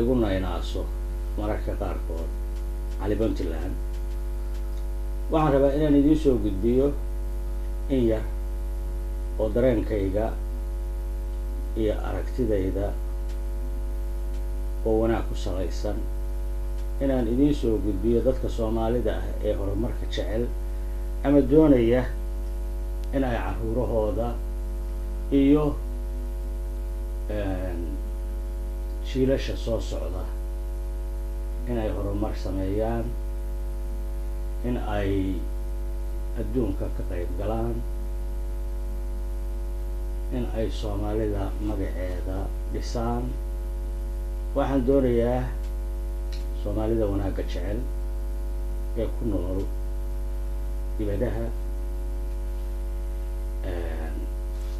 laygu naynaaso mararka qaarkood Cali Puntland. Waxaan rabaa inaan idiin soo gudbiyo in yar oo dareenkayga iyo aragtidayda oo wanaag ku salaysan, inaan idiin soo gudbiyo dadka Soomaalida ah ee horumarka jecel ama doonaya in ay carruurahooda iyo jiilasha soo socda in ay horumar sameeyaan, in ay adduunka ka qayb galaan, in ay Soomaalida magaceeda dhisaan. Waxaan doonayaa Soomaalida wanaagga jecel ee ku nool dibadaha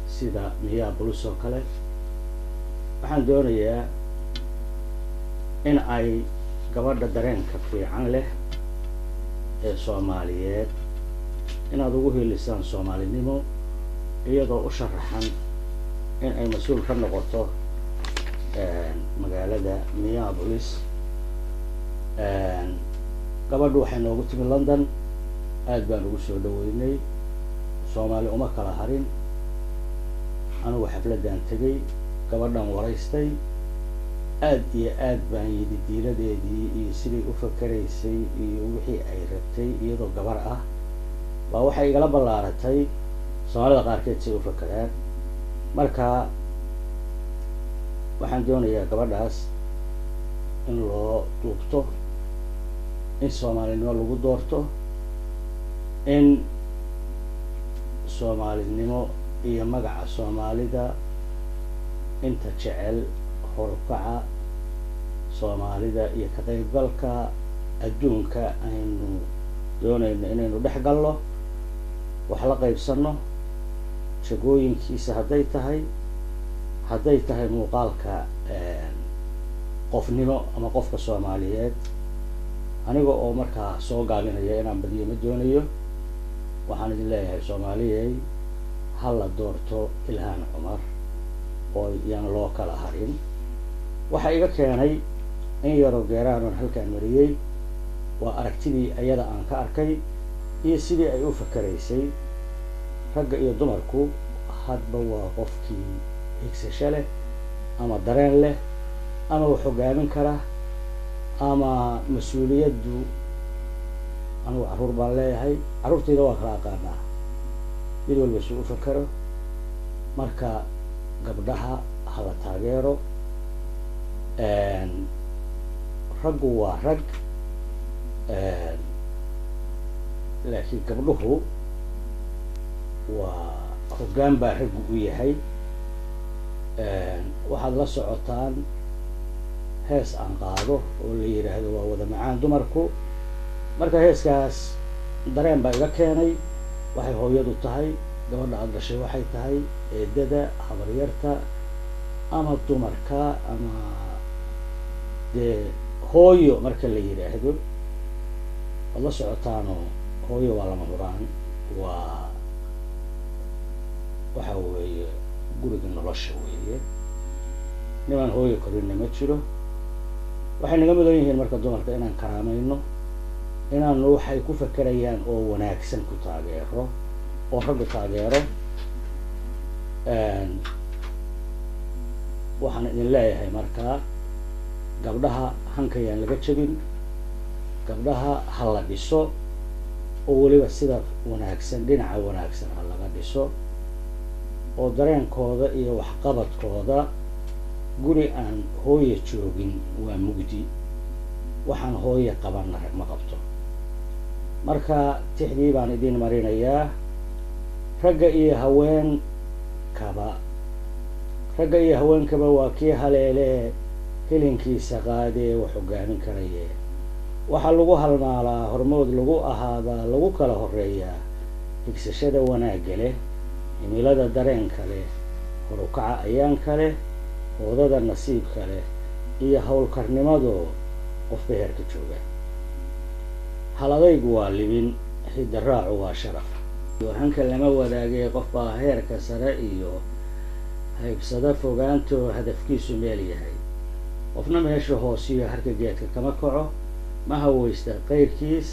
sida Minneapolis oo kale, waxaan doonayaa in ay gabadha dareenka fiican leh ee Soomaaliyeed inaad ugu hiilisaan Soomaalinimo, iyadoo u sharaxan in ay mas-uul ka noqoto magaalada Minneapolis. Gabadhu waxay noogu timi London, aad baan ugu soo dhaweynay. Soomaali uma kala harin. Anigu xafladaan tegay, gabadhan waraystay, aad iyo aad baan yidhi diiladeedii iyo siday u fakeraysay iyo wixii ay rabtay iyadoo gabar ah baa waxay igala ballaaratay Soomaalida qaarkeed say u fakeraan. Marka waxaan doonayaa gabadhaas in loo duubto, in Soomaalinimo lagu doorto, in Soomaalinimo iyo magaca Soomaalida inta jecel horukaca Soomaalida iyo ka qaybgalka adduunka aynu doonayno inaynu dhex gallo, wax la qaybsano, jagooyinkiisa hadday tahay, hadday tahay muuqaalka qofnimo ama qofka Soomaaliyeed. Aniga oo markaa soo gaabinaya inaan badiyo ma doonayo, waxaan idin leeyahay Soomaaliyey, ha la doorto Ilhaan Cumar oo yaan loo kala harin. Waxaa iga keenay in yaroo geeraanon halkaan mariyey waa aragtidii ayada aan ka arkay iyo sidii ay u fakeraysay. Ragga iyo dumarku hadba waa qofkii higsasho leh ama dareen leh ama wax hogaamin kara ama mas-uuliyaddu. Anigu carruur baan leeyahay, carruurtayda waa kala aqaanaa, mid walba si u fakero. Marka gabdhaha hala taageero. Raggu waa rag, laakiin gabdhuhu waa hoggaan baa raggu u yahay. Waxaad la socotaan hees aan qaado oo la yidhaahdo "Waa wada macaan dumarku". Marka heeskaas dareen baa iga keenay, waxay hooyadu tahay, gabadha aad dhashay waxay tahay, eedada, habaryarta ama dumarka ama dee hooyo marka la yidhaahdo, waad la socotaanoo hooyo waa lama huraan, waa waxa weeye guriga nolosha weeye. Nimaan hooyo korinna ma jiro. Waxay naga mudan yihiin marka dumarka inaan karaamayno, inaanu waxay ku fakerayaan oo wanaagsan ku taageero oo raggu taageero. Waxaan idin leeyahay markaa, gabdhaha hankayaan laga jebin, gabdhaha ha la dhiso, oo weliba sida wanaagsan, dhinaca wanaagsan ha laga dhiso, oo dareenkooda iyo waxqabadkooda. Guri aan hooya joogin waa mugdi, waxaan hooye qabanna rag ma qabto. Marka tixdii baan idin marinayaa. Ragga iyo haweenkaba, ragga iyo haweenkaba waa kii haleelee hilinkiisa qaadee wax hoggaamin karaye. Waxaa lagu halmaalaa, hormood lagu ahaadaa, lagu kala horeeyaa higsashada wanaagga leh, himilada dareenka leh, horukaca ayaanka leh, hoodada nasiibka leh iyo howlkarnimadoo qofba heerka jooga. Hal adaygu waa libin, hidaraacu waa sharaf, hanka lama wadaagee qof baa heerka sare iyo haybsada fogaantoo hadafkiisu meel yahay. Qofna meesha hoosiyo harka geedka kama kaco, ma haweysta qayrkiis,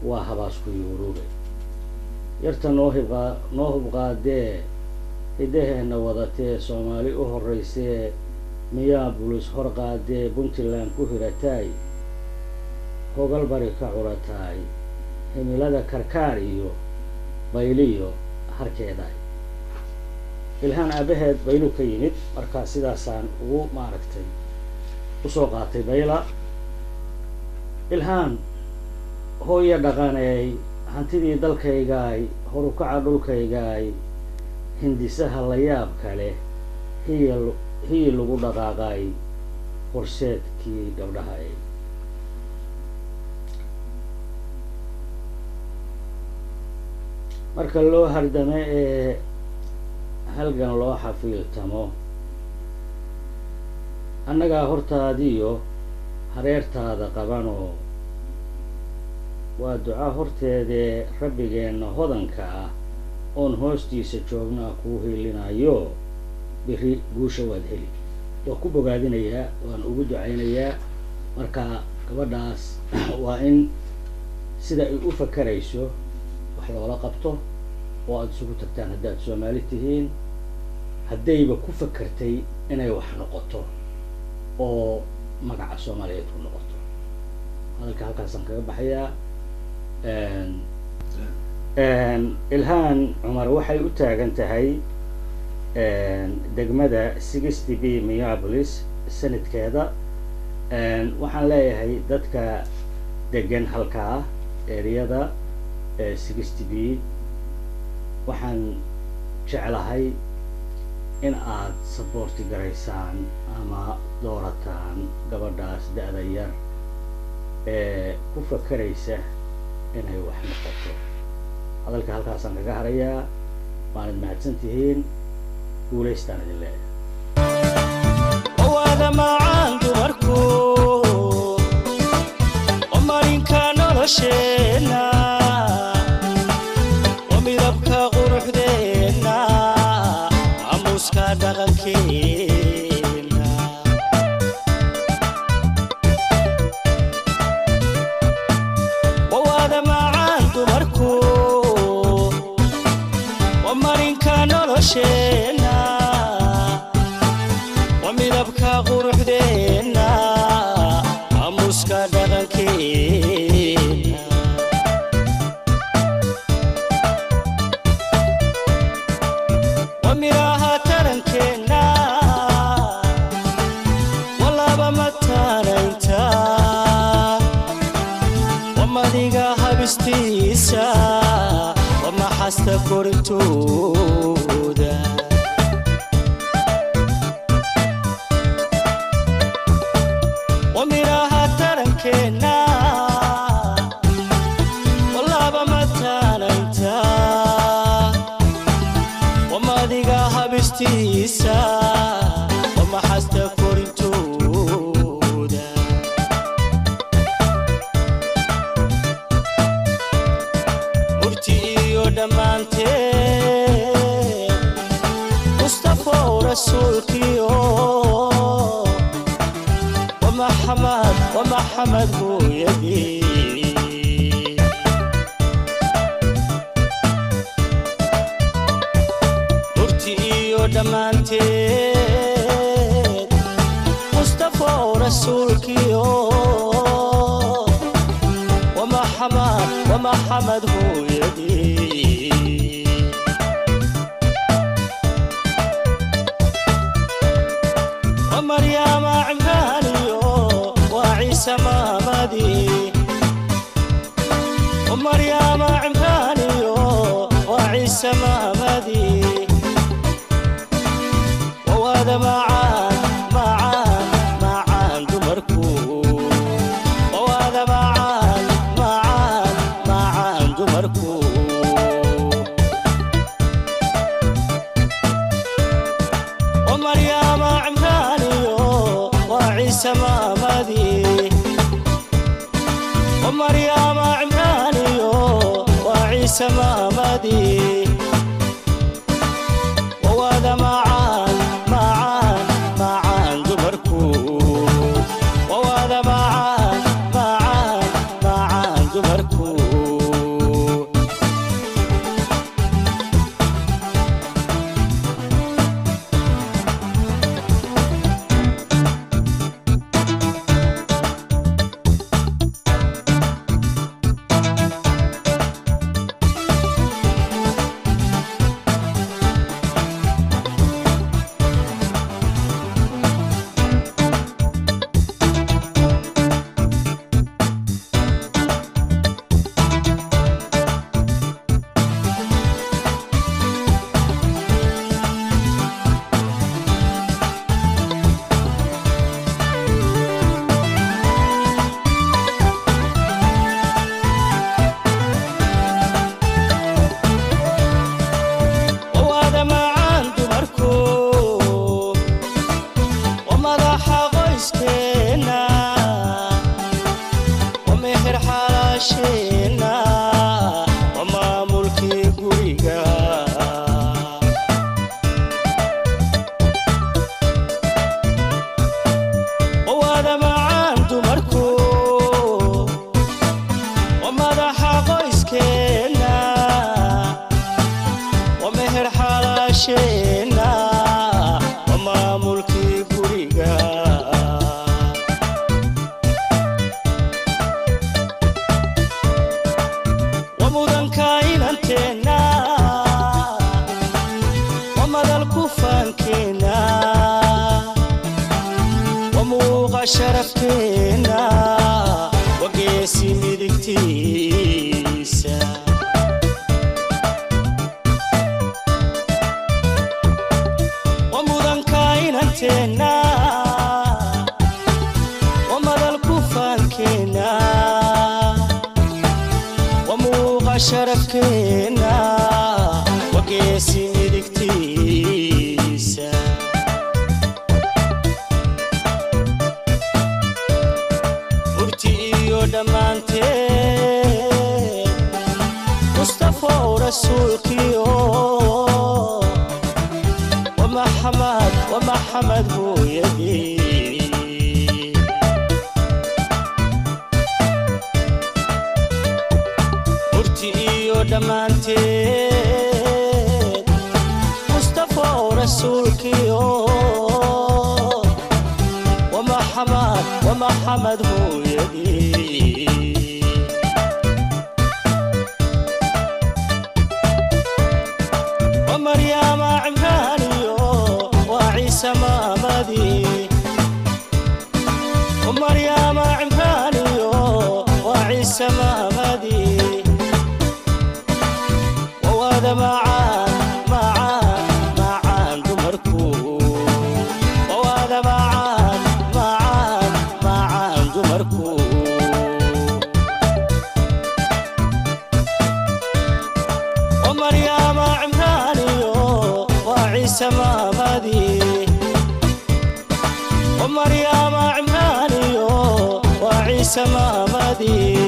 waa habaasku yuuruube. Yarta noo hibqaa noo hubqaadee, hiddaheenna wadatee, Soomaali u horreysee, miyaa bulis hor qaadee, Puntland ku hirataay, hogal bari ka curataay, himilada Karkaar iyo Bayliyo harkeedaay. Ilhaan aabaheed Baylu ka yimid, marka sidaasaan ugu maaragtay usoo qaatay Bayla. Ilhaan hooya dhaqaneey, hantidii dalkaygaay, horukaca dhulkaygaay, hindisaha la yaab kale, hiya hiyi lagu dhaqaaqay, horseedkii gabdhaha ey. Marka loo hardame ee halgan loo xafiiltamo, annagaa hortaadiyo hareertaada qabanoo, waa duca horteedee, rabbigeenna hodanka ah oon hoostiisa joognaa kuu hiilinayo, beri guusha waad heli. Waa ku bogaadinayaa, waan ugu ducaynayaa. Marka gabadhaas waa in sida ay u fakarayso wax loola qabto oo aada isugu tagtaan haddaad Soomaali tihiin, haddayba ku fakertay inay wax noqoto oo magaca Soomaaliyeed ku noqoto. Hadalka halkaasaan kaga baxayaa. Ilhaan Cumar waxay u taagan tahay degmada 60B Minneapolis sanadkeeda. Waxaan leeyahay dadka degan halkaa ereyada 60B, waxaan jeclahay in aad support garaysaan ama doorataan gabadhaas da-da yar ee ku fakeraysa inay wax noqoto. Hadalka halkaasaan kaga harayaa. Waanad mahadsan tihiin, guulaystaan idin leeyahay. Waada macaan dumarku oo marinka nolosheenna oo midabka quruxdeenna, maamuuska dhaqankeenna. Waada macaan dumarku oo marinka nolosheenna oo midabka quruxdeenna, maamuuska dhaqankeenna. Waa midhaha tarankeenna, waa laba mataanaynta, waa madiga habistiisa, waa maxasta korintooda. Waa midhaha tarankeenna, waa laba mataanaynta, waa madiga habistiisa, waa maxasta korintooda. Murti iyo dhammaanteed Mustafow rasuulkiyo, wamaxamad wamaxamed hooyadii. Murti iyo dhammaanteed Mustafow rasuulkiyo, wamaxamad wamaxamed hooyadii. ومريم عمرانيو وعيسى مامدي، ومريم عمرانيو وعيسى مامدي. وهذا معان معان معان دمركو، وهذا معان معان معان دمركو. ومريم عمرانيو وعيسى مامدي، ومريم عمرانيو وعيسى مامدي. وهذا معان معان معان دمركو. Sharafkeenna wageesi midigtiisa, wa mudanka inanteenna, wa madal ku faankeenna, wa muuqa sharafkeenna, wageesi midigtiisa. Murti iyo dhammaanteed Mustafow rasuulkiyo, wamaxamad wamaxamed hooyadii. Murti iyo dhammaanteed Mustafow rasuulkiyo, wamaxamad wamaxamed hooyadii. ومريم عمرانيو وعيسى مامدي، ومريم عمرانيو وعيسى مامدي، وهذا معان معان معان دمركو، وهذا معان معان معان دمركو. ومريم عمرانيو وعيسى مامدي، ومريم عمرانيو وعيسى مامدي.